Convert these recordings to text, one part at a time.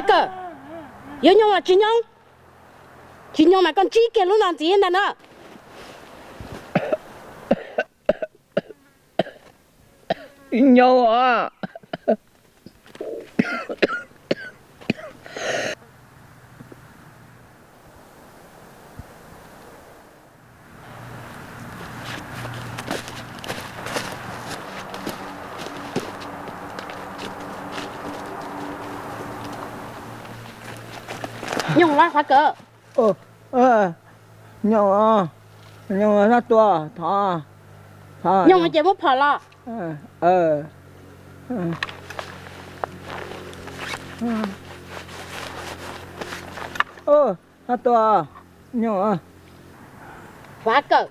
Kawm, yuav nyob los tsis nyob? Tsis nyob mas koj ntsib kiag lub no ntxiv ntag na. Nyob os. Nyob los Qhuav Kawm? Nyob, nyob Sab Tuam, thov, thov. Nyob ces muab phom los. Sab Tuam, nyob. Qhuav Kawm,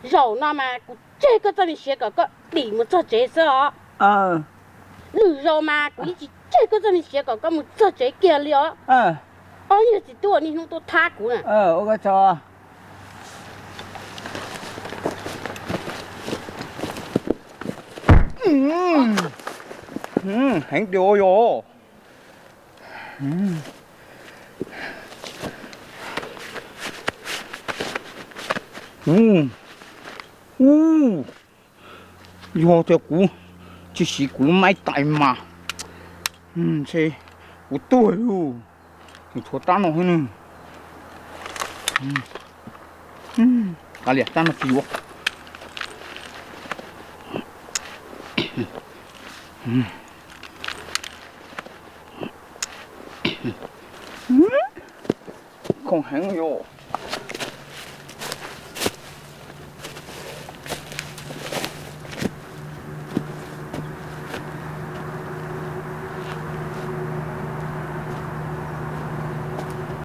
zaum no mas kuv tseg koj txoj me siav kom koj dim mus txog tsev xwb os. Lwm zaus mas kuv yeej tsis tseg koj txoj me siav kom koj mus txog tsev kiag li os. Ob niag txiv tub uas niaj hnub tuaj thab kuv na. Heev tiag yog. Ub, yog tias kuv tsis siv kuv lub maib tais mas ntshe kuv tuag lauj. Tshuav rab no xwb ne. Kav liam, rab no tsis yuav. Khoom heev yom.